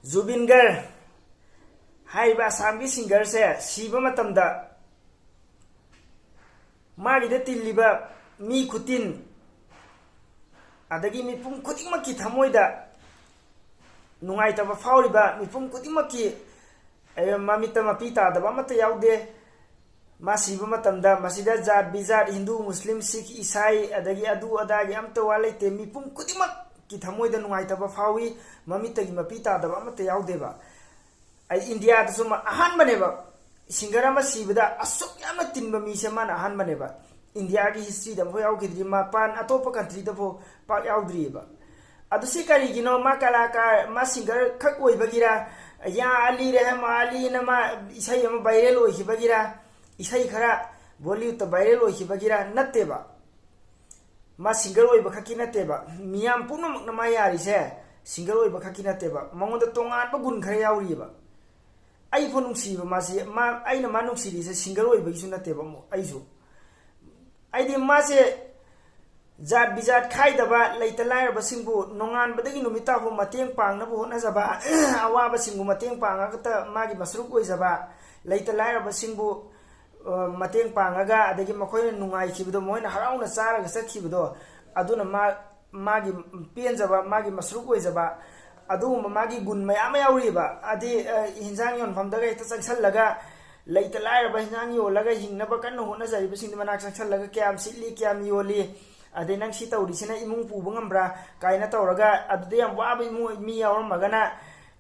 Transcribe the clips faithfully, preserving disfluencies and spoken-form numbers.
ꯖꯨꯕꯤꯟ ꯒꯔ ꯍꯥꯏꯔꯤꯕ ꯑꯁꯥꯝꯒꯤ ꯁꯤꯡꯒꯔꯁꯦ ꯁꯤꯕ ꯃꯇꯝꯗ ꯃꯥꯒꯤꯗ ꯇꯤꯜꯂꯤꯕ ꯃꯤ ꯈꯨꯇꯤꯟ, ꯑꯗꯒꯤ ꯃꯤꯄꯨꯝ ꯈꯨꯗꯤꯡꯃꯛꯀꯤ ꯊꯃꯣꯏꯗ ꯅꯨꯡꯉꯥꯏꯇꯕ ꯐꯥꯎꯔꯤꯕ ꯃꯤꯄꯨꯝ ꯈꯨꯗꯤꯡꯃꯛꯀꯤ, ꯑꯦ, ꯃꯃꯤꯠꯇ ꯃꯄꯤ ꯇꯥꯗꯕ ꯑꯃꯠꯇ ꯌꯥꯎꯗꯦ꯫ ꯃꯥ ꯁꯤꯕ ꯃꯇꯝꯗ ꯃꯁꯤꯗ ꯖꯥꯠ ꯕꯤꯖꯥꯠ, ꯍꯤꯟꯗꯨ, ꯃꯨꯁꯂꯤꯝ, ꯁꯤꯈ, ꯏꯁꯥꯏ, ꯑꯗꯒꯤ ꯑꯗꯨ ꯑꯗꯥꯒꯤ ꯑꯝꯇ ꯋꯥ ꯂꯩꯇꯦ꯫ ꯃꯤꯄꯨꯝ ꯈꯨꯗꯤꯡꯃꯛꯀꯤ ꯊꯃꯣꯏꯗ ꯅꯨꯡꯉꯥꯏꯇꯕ ꯐꯥꯎꯏ, ꯃꯃꯤꯠꯇꯒꯤ ꯃꯄꯤ ꯇꯥꯗꯕ ꯑꯃꯠꯇ ꯌꯥꯎꯗꯦꯕ꯫ ꯑꯩ ꯏꯟꯗꯤꯌꯥꯗꯁꯨ ꯃꯥ ꯑꯍꯥꯟꯕꯅꯦꯕ, ꯁꯤꯡꯒꯔ ꯑꯃ ꯁꯤꯕꯗ ꯑꯁꯨꯛ ꯌꯥꯝꯅ ꯇꯤꯟꯕ ꯃꯤꯁꯦ ꯃꯥꯅ ꯑꯍꯥꯟꯕꯅꯦꯕ꯫ ꯏꯟꯗꯤꯌꯥꯒꯤ ꯍꯤꯁꯇ꯭ꯔꯤꯗ ꯑꯃꯨꯛ ꯌꯥꯎꯈꯤꯗ꯭ꯔꯤ, ꯃꯄꯥꯟ ꯑꯇꯣꯞꯄ ꯀꯟꯇ꯭ꯔꯤꯗꯐꯥꯎ ꯄꯥꯛ ꯌꯥꯎꯗ꯭ꯔꯤꯑꯕ꯫ ꯑꯗꯨ ꯁꯤ ꯀꯔꯤꯒꯤꯅꯣ? ꯃꯥ ꯀꯂꯥꯀꯥꯔ, ꯃꯥ ꯁꯤꯡꯒꯔ ꯈꯛ ꯑꯣꯏꯕꯒꯤꯔ? ꯌꯥ ꯑꯂꯤ ꯔꯦꯍꯝ ꯑꯂꯤꯅ ꯃꯥ ꯏꯁꯩ ꯑꯃ ꯚꯥꯏꯔꯦꯜ ꯑꯣꯏꯈꯤꯕꯒꯤꯔ? ꯏꯁꯩ ꯈꯔ ꯕꯣꯂꯤꯋꯨꯗꯇ ꯚꯥꯏꯔꯦꯜ ꯑꯣꯏꯈꯤꯕꯒꯤꯔ? ꯅꯠꯇꯦꯕ꯫ ꯃꯥ ꯁꯤꯡꯒꯔ ꯑꯣꯏꯕ ꯈꯛꯀꯤ ꯅꯠꯇꯦꯕ, ꯃꯤꯌꯥꯝ ꯄꯨꯝꯅꯃꯛꯅ ꯃꯥ ꯌꯥꯔꯤꯁꯦ ꯁꯤꯡꯒꯔ ꯑꯣꯏꯕ ꯈꯛꯀꯤ ꯅꯠꯇꯦꯕ, ꯃꯉꯣꯟꯗ ꯇꯣꯉꯥꯟꯕ ꯒꯨꯟ ꯈꯔ ꯌꯥꯎꯔꯤꯑꯕ꯫ ꯑꯩ ꯐꯥꯎ ꯅꯨꯡꯁꯤꯕ ꯃꯥꯁꯤ, ꯃꯥ, ꯑꯩꯅ ꯃꯥ ꯅꯨꯡꯁꯤꯔꯤꯁꯦ ꯁꯤꯡꯒꯔ ꯑꯣꯏꯕꯒꯤꯁꯨ ꯅꯠꯇꯦꯕ꯫ ꯑꯃꯨꯛ ꯑꯩꯁꯨ, ꯑꯩꯗꯤ ꯃꯥꯁꯦ ꯖꯥꯠ ꯕꯤꯖꯥꯠ ꯈꯥꯏꯗꯕ, ꯂꯩꯇ ꯂꯥꯏꯔꯕꯁꯤꯡꯕꯨ ꯅꯣꯡꯉꯥꯟꯕꯗꯒꯤ ꯅꯨꯃꯤꯠ ꯇꯥꯐꯥꯎ ꯃꯇꯦꯡ ꯄꯥꯡꯅꯕ ꯍꯣꯠꯅꯖꯕ, ꯑꯋꯥꯕꯁꯤꯡꯕꯨ ꯃꯇꯦꯡ ꯄꯥꯡꯉꯒꯇ ꯃꯥꯒꯤ ꯃꯁꯔꯨꯛ ꯑꯣꯏꯖꯕ, ꯂꯩꯇ ꯂꯥꯏꯔꯕꯁꯤꯡꯕꯨ, ꯑ, ꯃꯇꯦꯡ ꯄꯥꯡꯉꯒ, ꯑꯗꯒꯤ ꯃꯈꯣꯏꯅ ꯅꯨꯡꯉꯥꯏꯈꯤꯕꯗꯣ, ꯃꯈꯣꯏꯅ ꯍꯔꯥꯎꯅ ꯆꯥꯔꯒ ꯆꯠꯈꯤꯕꯗꯣ, ꯑꯗꯨꯅ ꯃꯥ, ꯃꯥꯒꯤ ꯄꯦꯟꯖꯕ, ꯃꯥꯒꯤ ꯃꯁꯔꯨꯛ ꯑꯣꯏꯖꯕ, ꯑꯗꯨꯒꯨꯝꯕ ꯃꯥꯒꯤ ꯒꯨꯟ ꯃꯌꯥꯝ ꯑꯃ ꯌꯥꯎꯔꯤꯑꯕ꯫ ꯑꯗꯤ, ꯑ, ꯍꯤꯟꯖꯥꯡ ꯌꯣꯟꯐꯝꯗꯒ ꯍꯦꯛꯇ ꯆꯪꯁꯜꯂꯒ, ꯂꯩꯇ ꯂꯥꯏꯔꯕ ꯍꯤꯟꯖꯥꯡ ꯌꯣꯜꯂꯒ ꯍꯤꯡꯅꯕ ꯀꯟꯅ ꯍꯣꯠꯅꯖꯔꯤꯕꯁꯤꯡꯗꯨ ꯃꯅꯥꯛ ꯆꯪꯁꯜꯂꯒ, "ꯀꯌꯥꯝ ꯁꯤꯠꯂꯤ, ꯀꯌꯥꯝ ꯌꯣꯜꯂꯤ, ꯑꯗꯩ ꯅꯪ ꯁꯤ ꯇꯧꯔꯤꯁꯤꯅ ꯏꯃꯨꯡ ꯄꯨꯕ ꯉꯝꯕ꯭ꯔꯥ?" ꯀꯥꯏꯅ ꯇꯧꯔꯒ, ꯑꯗꯨꯗ ꯌꯥꯝ ꯋꯥꯕ ꯏꯃꯨꯡ ꯃꯤ ꯌꯥꯎꯔꯝꯃꯒꯅ,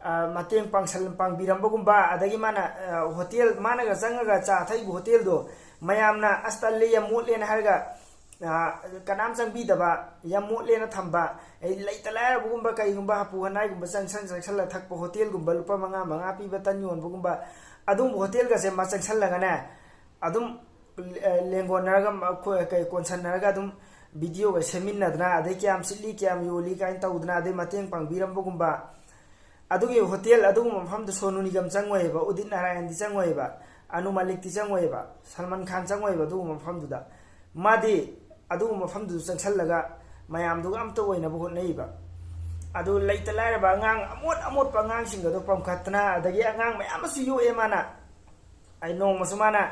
ꯑ, ꯃꯇꯦꯡ ꯄꯥꯡꯁꯜ-, ꯄꯥꯡꯕꯤꯔꯝꯕꯒꯨꯝꯕ, ꯑꯗꯒꯤ ꯃꯥꯅ, ꯑ, ꯍꯣꯇꯦꯜ, ꯃꯥꯅꯒ ꯆꯪꯉꯒ ꯆꯥ ꯊꯛꯏꯕ ꯍꯣꯇꯦꯜꯗꯣ, ꯃꯌꯥꯝꯅ "ꯑꯁ, ꯇꯜꯂꯦ, ꯌꯥꯝ ꯃꯣꯠꯂꯦꯅ" ꯍꯥꯏꯔꯒ, ꯑ, ꯀꯅꯥꯝ ꯆꯪꯕꯤꯗꯕ, ꯌꯥꯝ ꯃꯣꯠꯂꯦꯅ ꯊꯝꯕ, ꯑꯩ ꯂꯩꯇ ꯂꯥꯏꯔꯕꯒꯨꯝꯕ ꯀꯩꯒꯨꯝꯕ ꯍꯥꯄꯨ ꯍꯅꯥꯏꯒꯨꯝꯕ ꯆꯪꯁꯟ-, ꯆꯪꯁꯜꯂ ꯊꯛꯄ ꯍꯣꯇꯦꯜꯒꯨꯝꯕ, ꯂꯨꯄꯥ ꯃꯉꯥ, ꯃꯉꯥ ꯄꯤꯕ ꯇꯟ ꯌꯣꯟꯕꯒꯨꯝꯕ, ꯑꯗꯨꯒꯨꯝꯕ ꯍꯣꯇꯦꯜꯒꯁꯦ ꯃꯥ ꯆꯪꯁꯜꯂꯒꯅꯦ, ꯑꯗꯨꯝ, ꯑ, ꯂꯦꯡꯒꯣꯟꯅꯔꯒ, ꯃ-, ꯈꯣ-, ꯀꯩ, ꯀꯣꯟꯁꯟꯅꯔꯒ ꯑꯗꯨꯝ ꯚꯤꯗꯤꯑꯣꯒ ꯁꯦꯝꯃꯤꯟꯅꯗꯅ, ꯑꯗꯩ "ꯀꯌꯥꯝ ꯁꯤꯠꯂꯤ, ꯀꯌꯥꯝ ꯌꯣꯜꯂꯤ" ꯀꯥꯏꯅ ꯇꯧꯗꯅ, ꯑꯗꯩ ꯃꯇꯦꯡ ꯄꯥꯡꯕꯤꯔꯝꯕꯒꯨꯝꯕ, ꯑꯗꯨꯒꯤ ꯍꯣꯇꯦꯜ, ꯑꯗꯨꯒꯨꯝꯕ ꯃꯐꯝꯗꯨ ꯁꯣꯅꯨ ꯅꯤꯒꯝ ꯆꯪꯉꯣꯏꯕ, ꯎꯗꯤꯠ ꯅꯥꯔꯥꯌꯟꯗꯤ ꯆꯪꯉꯣꯏꯕ, ꯑꯅꯨ ꯃꯥꯂꯤꯛꯇꯤ ꯆꯪꯉꯣꯏꯕ, ꯁꯜꯃꯥꯟ ꯈꯥꯟ ꯆꯪꯉꯣꯏꯕ ꯑꯗꯨꯒꯨꯝꯕ ꯃꯐꯝꯗꯨꯗ꯫ ꯃꯥꯗꯤ ꯑꯗꯨꯒꯨꯝꯕ ꯃꯐꯝꯗꯨꯗ ꯆꯪꯁꯜꯂꯒ ꯃꯌꯥꯝꯗꯨꯒ ꯑꯝꯇ ꯑꯣꯏꯅꯕ ꯍꯣꯠꯅꯩꯕ꯫ ꯑꯗꯨ ꯂꯩꯇ ꯂꯥꯏꯔꯕ ꯑꯉꯥꯡ ꯑꯃꯣꯠ ꯑꯃꯣꯠꯄ ꯑꯉꯥꯡꯁꯤꯡ ꯑꯗꯨ ꯄꯝꯈꯠꯇꯅ, ꯑꯗꯒꯤ ꯑꯉꯥꯡ ꯃꯌꯥꯝ ꯑꯃꯁꯨ ꯌꯣꯛꯑꯦ ꯃꯥꯅ꯫ ꯑꯩ ꯅꯣꯡꯃꯁꯨ ꯃꯥꯅ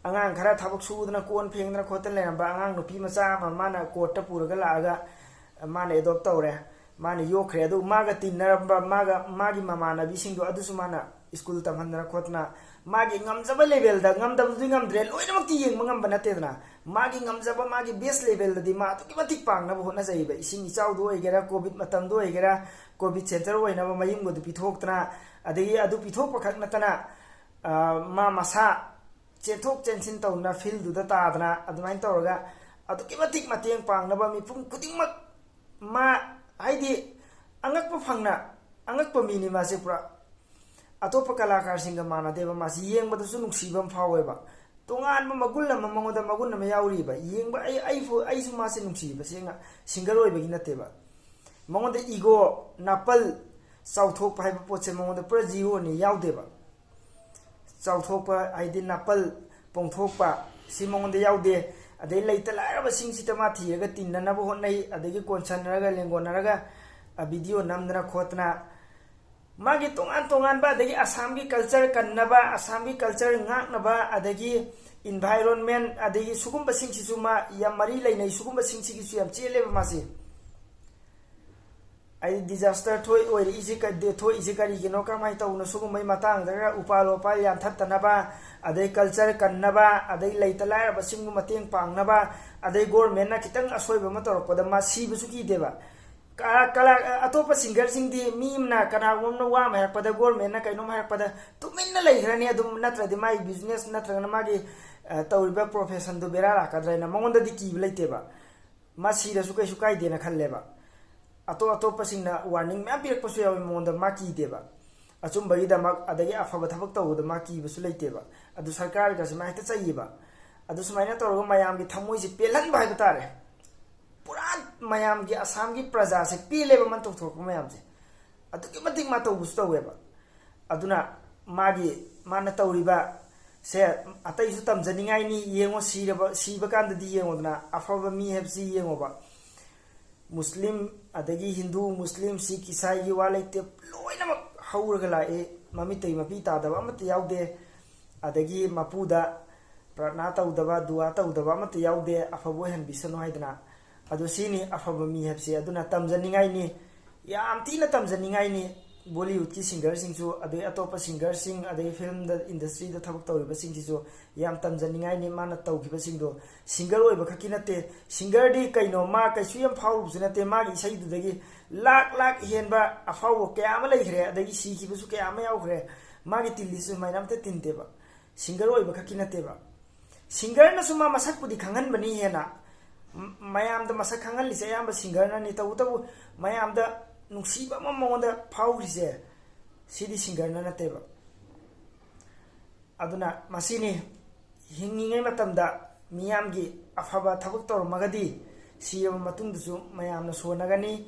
ꯑꯉꯥꯡ ꯈꯔ ꯊꯕꯛ ꯁꯨꯗꯅ ꯀꯣꯟ ꯐꯦꯡꯗꯅ ꯈꯣꯠꯇꯅ ꯂꯩꯔꯝꯕ ꯑꯉꯥꯡ ꯅꯨꯄꯤ ꯃꯆꯥ ꯑꯃ ꯃꯥꯅ ꯀꯣꯔꯠꯇ ꯄꯨꯔꯒ ꯂꯥꯛꯑꯒ ꯃꯥꯅ ꯑꯦꯗꯣꯞ ꯇꯧꯔꯦ, ꯃꯥꯅ ꯌꯣꯛꯈ꯭ꯔꯦ꯫ ꯑꯗꯨ ꯃꯥꯒ ꯇꯤꯟꯅꯔꯝꯕ ꯃꯥꯒ ꯃꯥꯒꯤ ꯃꯃꯥꯟꯅꯕꯤꯁꯤꯡꯗꯣ ꯑꯗꯨꯁꯨ ꯃꯥꯅ ꯁ꯭ꯀꯨꯜ ꯇꯝꯍꯟꯗꯅ ꯈꯣꯠꯇꯅ ꯃꯥꯒꯤ ꯉꯝꯖꯕ ꯂꯦꯚꯦꯜꯗ, ꯉꯝꯗꯕꯗꯨꯗꯤ ꯉꯝꯗ꯭ꯔꯦ, ꯂꯣꯏꯅꯃꯛꯇꯤ ꯌꯦꯡꯕ ꯉꯝꯕ ꯅꯠꯇꯦꯗꯅ, ꯃꯥꯒꯤ ꯉꯝꯖꯕ ꯃꯥꯒꯤ ꯕꯦꯁ ꯂꯦꯚꯦꯜꯗꯗꯤ ꯃꯥ ꯑꯗꯨꯛꯀꯤ ꯃꯇꯤꯛ ꯄꯥꯡꯅꯕ ꯍꯣꯠꯅꯖꯩꯕ꯫ ꯏꯁꯤꯡ ꯏꯆꯥꯎꯗ ꯑꯣꯏꯒꯦꯔꯥ, ꯀꯣꯚꯤꯗ ꯃꯇꯝꯗ ꯑꯣꯏꯒꯦꯔꯥ, ꯀꯣꯚꯤꯗ ꯁꯦꯟꯇꯔ ꯑꯣꯏꯅꯕ ꯃꯌꯨꯝꯒꯗꯨ ꯄꯤꯊꯣꯛꯇꯅ, ꯑꯗꯒꯤ ꯑꯗꯨ ꯄꯤꯊꯣꯛꯄ ꯈꯛ ꯅꯠꯇꯅ, ꯑ, ꯃꯥ ꯃꯁꯥ ꯆꯦꯟꯊꯣꯛ ꯆꯦꯟꯁꯤꯟ ꯇꯧꯗꯅ ꯐꯤꯜꯗꯨꯗ ꯇꯥꯗꯅ ꯑꯗꯨꯃꯥꯏꯅ ꯇꯧꯔꯒ ꯑꯗꯨꯛꯀꯤ ꯃꯇꯤꯛ ꯃꯇꯦꯡ ꯄꯥꯡꯅꯕ ꯃꯤꯄꯨꯝ ꯈꯨꯗꯤꯡꯃꯛ ꯃꯥ, ꯍꯥꯏꯗꯤ, ꯑꯉꯛꯄ ꯐꯪꯅ, ꯑꯉꯛꯄ ꯃꯤꯅꯤ ꯃꯥꯁꯦ ꯄꯨꯔꯥ꯫ ꯑꯇꯣꯞꯄ ꯀꯂꯥꯀꯥꯔꯁꯤꯡꯒ ꯃꯥꯟꯅꯗꯦꯕ, ꯃꯥꯁꯤ ꯌꯦꯡꯕꯗꯁꯨ ꯅꯨꯡꯁꯤꯕ ꯑꯃ ꯐꯥꯎꯋꯦꯕ꯫ ꯇꯣꯉꯥꯟꯕ ꯃꯒꯨꯟ ꯑꯃ, ꯃꯉꯣꯟꯗ ꯃꯒꯨꯟ ꯑꯃ ꯌꯥꯎꯔꯤꯕ꯫ ꯌꯦꯡꯕ ꯑꯩ, ꯑꯩꯕꯨ, ꯑꯩꯁꯨ ꯃꯥꯁꯦ ꯅꯨꯡꯁꯤꯕ, ꯁꯦꯡꯅ ꯁꯤꯡꯒꯔ ꯑꯣꯏꯕꯒꯤ ꯅꯠꯇꯦꯕ꯫ ꯃꯉꯣꯟꯗ ꯏꯒꯣ, ꯅꯥꯄꯜ, ꯆꯥꯎꯊꯣꯛꯄ ꯍꯥꯏꯕ ꯄꯣꯠꯁꯦ ꯃꯉꯣꯟꯗ ꯄꯨꯔꯥ ꯖꯤꯔꯣꯅꯤ, ꯌꯥꯎꯗꯦꯕ꯫ ꯆꯥꯎꯊꯣꯛꯄ ꯍꯥꯏꯗꯤ ꯅꯥꯄꯜ ꯄꯣꯡꯊꯣꯛꯄ ꯁꯤ ꯃꯉꯣꯟꯗ ꯌꯥꯎꯗꯦ꯫ ꯑꯗꯩ ꯂꯩꯇ ꯂꯥꯏꯔꯕꯁꯤꯡꯁꯤꯗ ꯃꯥ ꯊꯤꯔꯒ ꯇꯤꯟꯅꯅꯕ ꯍꯣꯠꯅꯩ, ꯑꯗꯒꯤ ꯀꯣꯟꯁꯟꯅꯔꯒ ꯂꯦꯡꯒꯣꯟꯅꯔꯒ, ꯑ, ꯚꯤꯗꯤꯑꯣ ꯅꯝꯗꯅ ꯈꯣꯠꯇꯅ ꯃꯥꯒꯤ ꯇꯣꯉꯥꯟ ꯇꯣꯉꯥꯟꯕ, ꯑꯗꯒꯤ ꯑꯁꯥꯝꯒꯤ ꯀꯜꯆꯔ ꯀꯟꯅꯕ, ꯑꯁꯥꯝꯒꯤ ꯀꯜꯆꯔ ꯉꯥꯛꯅꯕ, ꯑꯗꯒꯤ ꯏꯟꯚꯥꯏꯔꯣꯟꯃꯦꯟ, ꯑꯗꯒꯤ ꯁꯤꯒꯨꯝꯕꯁꯤꯡꯁꯤꯁꯨ ꯃꯥ ꯌꯥꯝ ꯃꯔꯤ ꯂꯩꯅꯩ, ꯁꯤꯒꯨꯝꯕꯁꯤꯡꯁꯤꯒꯤꯁꯨ ꯌꯥꯝ ꯆꯦꯜꯂꯦꯕ ꯃꯥꯁꯦ꯫ ꯑꯩ ꯗꯤꯖꯥꯁꯇꯔ ꯊꯣꯛꯏ, ꯑꯣꯏꯔꯛꯏꯁꯤ ꯀ-, ꯊꯣꯛꯏꯁꯤ ꯀꯔꯤꯒꯤꯅꯣ, ꯀꯃꯥꯏꯅ ꯇꯧꯕꯅꯣ, ꯁꯤꯒꯨꯝꯕꯒꯤ ꯃꯇꯥꯡꯗꯒ ꯎꯄꯥꯜ ꯋꯥꯄꯥꯜ ꯌꯥꯟꯊꯠꯇꯅꯕ, ꯑꯗꯩ ꯀꯜꯆꯔ ꯀꯟꯅꯕ, ꯑꯗꯩ ꯂꯩꯇ ꯂꯥꯏꯔꯕꯁꯤꯡꯕꯨ ꯃꯇꯦꯡ ꯄꯥꯡꯅꯕ, ꯑꯗꯩ ꯒꯣꯔꯃꯦꯟꯅ ꯈꯤꯇꯪ ꯑꯁꯣꯏꯕ ꯑꯃ ꯇꯧꯔꯛꯄꯗ ꯃꯥ ꯁꯤꯕꯁꯨ ꯀꯤꯗꯦꯕ꯫ ꯀ-, ꯀꯂꯥ-, ꯑꯇꯣꯞꯄ ꯁꯤꯡꯒꯔꯁꯤꯡꯗꯤ ꯃꯤ ꯑꯃꯅ ꯀꯅꯥꯒꯨꯝꯕ ꯑꯃꯅ ꯋꯥ ꯑꯃ ꯍꯥꯏꯔꯛꯄꯗ, ꯒꯣꯔꯃꯦꯟꯅ ꯀꯩꯅꯣꯝ ꯍꯥꯏꯔꯛꯄꯗ ꯇꯨꯃꯤꯟꯅ ꯂꯩꯈ꯭ꯔꯅꯤ, ꯑꯗꯨꯝ, ꯅꯠꯇ꯭ꯔꯗꯤ ꯃꯥꯒꯤ ꯕꯤꯖꯤꯅꯦꯁ ꯅꯠꯇ꯭ꯔꯒꯅ ꯃꯥꯒꯤ, ꯑ, ꯇꯧꯔꯤꯕ ꯄ꯭ꯔꯣꯐꯦꯁꯟꯗꯨ ꯕꯦꯔꯥ ꯂꯥꯛꯀꯗ꯭ꯔꯥ ꯍꯥꯏꯅ ꯃꯉꯣꯟꯗꯗꯤ ꯀꯤꯕ ꯂꯩꯇꯦꯕ꯫ ꯃꯥ ꯁꯤꯔꯁꯨ ꯀꯩꯁꯨ ꯀꯥꯏꯗꯦꯅ ꯈꯜꯂꯦꯕ꯫ ꯑꯇꯣꯞ ꯑꯇꯣꯞꯄꯁꯤꯡꯅ ꯋꯥꯔꯅꯤꯡ ꯃꯌꯥꯝ ꯄꯤꯔꯛꯄꯁꯨ ꯌꯥꯎꯋꯤ ꯃꯉꯣꯟꯗ, ꯃꯥ ꯀꯤꯗꯦꯕ꯫ ꯑꯆꯨꯝꯕꯒꯤꯗꯃꯛ ꯑꯗꯒꯤ ꯑꯐꯕ ꯊꯕꯛ ꯇꯧꯕꯗ ꯃꯥ ꯀꯤꯕꯁꯨ ꯂꯩꯇꯦꯕ꯫ ꯑꯗꯨ ꯁꯔꯀꯥꯔꯒꯁꯦ ꯃꯥ ꯍꯦꯛꯇ ꯆꯩꯌꯦꯕ꯫ ꯑꯗꯨ ꯁꯨꯃꯥꯏꯅ ꯇꯧꯔꯒ ꯃꯌꯥꯝꯒꯤ ꯊꯃꯣꯏꯁꯦ ꯄꯦꯜꯍꯟꯕ ꯍꯥꯏꯕ ꯇꯥꯔꯦ꯫ ꯄꯨꯔꯥ ꯃꯌꯥꯝꯒꯤ, ꯑꯁꯥꯝꯒꯤ ꯄ꯭ꯔꯖꯥꯁꯦ ꯄꯦꯜꯂꯦꯕ ꯃꯥꯅ ꯇꯧꯊꯣꯔꯛꯄ ꯃꯌꯥꯝꯁꯦ꯫ ꯑꯗꯨꯛꯀꯤ ꯃꯇꯤꯛ ꯃꯥ ꯇꯧꯕꯁꯨ ꯇꯧꯋꯦꯕ꯫ ꯑꯗꯨꯅ ꯃꯥꯒꯤ, ꯃꯥꯅ ꯇꯧꯔꯤꯕ ꯁꯦ ꯑꯇꯩꯁꯨ ꯇꯝꯖꯅꯤꯡꯉꯥꯏꯅꯤ꯫ ꯌꯦꯡꯉꯣ, ꯁꯤꯔꯕ, ꯁꯤꯕ ꯀꯥꯟꯗꯗꯤ ꯌꯦꯡꯉꯣꯗꯅ, ꯑꯐꯕ ꯃꯤ ꯍꯥꯏꯕꯁꯤ ꯌꯦꯡꯉꯣꯕ꯫ ꯃꯨꯁꯂꯤꯝ, ꯑꯗꯒꯤ ꯍꯤꯟꯗꯨ, ꯃꯨꯁꯂꯤꯝ, ꯁꯤꯈ, ꯏꯁꯥꯏꯒꯤ ꯋꯥ ꯂꯩꯇꯦ꯫ ꯂꯣꯏꯅꯃꯛ ꯍꯧꯔꯒ ꯂꯥꯛꯏ꯫ ꯃꯃꯤꯠꯇꯩ ꯃꯄꯤ ꯇꯥꯗꯕ ꯑꯃꯠꯇ ꯌꯥꯎꯗꯦ꯫ ꯑꯗꯒꯤ ꯃꯄꯨꯗ ꯄ꯭ꯔꯥꯊꯅꯥ ꯇꯧꯗꯕ, ꯗꯨꯋꯥ ꯇꯧꯗꯕ ꯑꯃꯠꯇ ꯌꯥꯎꯗꯦ, ꯑꯐꯕ ꯑꯣꯏꯍꯟꯕꯤꯁꯅꯨ ꯍꯥꯏꯗꯅ꯫ ꯑꯗꯣ ꯁꯤꯅꯤ ꯑꯐꯕ ꯃꯤ ꯍꯥꯏꯕꯁꯦ꯫ ꯑꯗꯨꯅ ꯇꯝꯖꯅꯤꯡꯉꯥꯏꯅꯤ, ꯌꯥꯝ ꯊꯤꯅ ꯇꯝꯖꯅꯤꯡꯉꯥꯏꯅꯤ꯫ ꯕꯣꯂꯤꯋꯨꯗꯀꯤ ꯁꯤꯡꯒꯔꯁꯤꯡꯁꯨ, ꯑꯗꯩ ꯑꯇꯣꯞꯄ ꯁꯤꯡꯒꯔꯁꯤꯡ, ꯑꯗꯩ ꯐꯤꯂꯝꯗ, ꯏꯟꯗꯁꯇ꯭ꯔꯤꯗ ꯊꯕꯛ ꯇꯧꯔꯤꯕꯁꯤꯡꯁꯤꯁꯨ ꯌꯥꯝ ꯇꯝꯖꯅꯤꯡꯉꯥꯏꯅꯤ ꯃꯥꯅ ꯇꯧꯈꯤꯕꯁꯤꯡꯗꯣ꯫ ꯁꯤꯡꯒꯔ ꯑꯣꯏꯕ ꯈꯛꯀꯤ ꯅꯠꯇꯦ꯫ ꯁꯤꯡꯒꯔꯗꯤ ꯀꯩꯅꯣ, ꯃꯥ ꯀꯩꯁꯨ ꯌꯥꯝ ꯐꯥꯎꯔꯨꯕꯁꯨ ꯅꯠꯇꯦ꯫ ꯃꯥꯒꯤ ꯏꯁꯩꯗꯨꯗꯒꯤ ꯂꯥꯛ ꯂꯥꯛ ꯍꯦꯟꯕ ꯑꯐꯥꯎꯕ ꯀꯌꯥ ꯑꯃ ꯂꯩꯈ꯭ꯔꯦ, ꯑꯗꯒꯤ ꯁꯤꯈꯤꯕꯁꯨ ꯀꯌꯥ ꯑꯃ ꯌꯥꯎꯈ꯭ꯔꯦ꯫ ꯃꯥꯒꯤ ꯇꯤꯜꯂꯤꯁꯨ ꯁꯨꯃꯥꯏꯅ ꯑꯝꯇ ꯇꯤꯟꯗꯦꯕ꯫ ꯁꯤꯡꯒꯔ ꯑꯣꯏꯕ ꯈꯛꯀꯤ ꯅꯠꯇꯦꯕ꯫ ꯁꯤꯡꯒꯔꯅꯁꯨ ꯃꯥ ꯃꯁꯛꯄꯨꯗꯤ ꯈꯪꯍꯟꯕꯅꯤ ꯍꯦꯟꯅ꯫ ꯃ-, ꯃꯌꯥꯝꯗ ꯃꯁꯛ ꯈꯪꯍꯜꯂꯤꯁꯦ ꯑꯌꯥꯝꯕ ꯁꯤꯡꯒꯔꯅꯅꯤ꯫ ꯇꯧꯕꯇꯕꯨ ꯃꯌꯥꯝꯗ ꯅꯨꯡꯁꯤꯕ ꯑꯃ ꯃꯉꯣꯟꯗ ꯐꯥꯎꯔꯤꯁꯦ ꯁꯤꯗꯤ ꯁꯤꯡꯒꯔꯅ ꯅꯠꯇꯦꯕ꯫ ꯑꯗꯨꯅ ꯃꯁꯤꯅꯤ, ꯍꯤꯡꯉꯤꯉꯩ ꯃꯇꯝꯗ ꯃꯤꯌꯥꯝꯒꯤ ꯑꯐꯕ ꯊꯕꯛ ꯇꯧꯔꯝꯃꯒꯗꯤ ꯁꯤꯔꯕ ꯃꯇꯨꯡꯗꯁꯨ ꯃꯌꯥꯝꯅ ꯁꯣꯟꯅꯒꯅꯤ꯫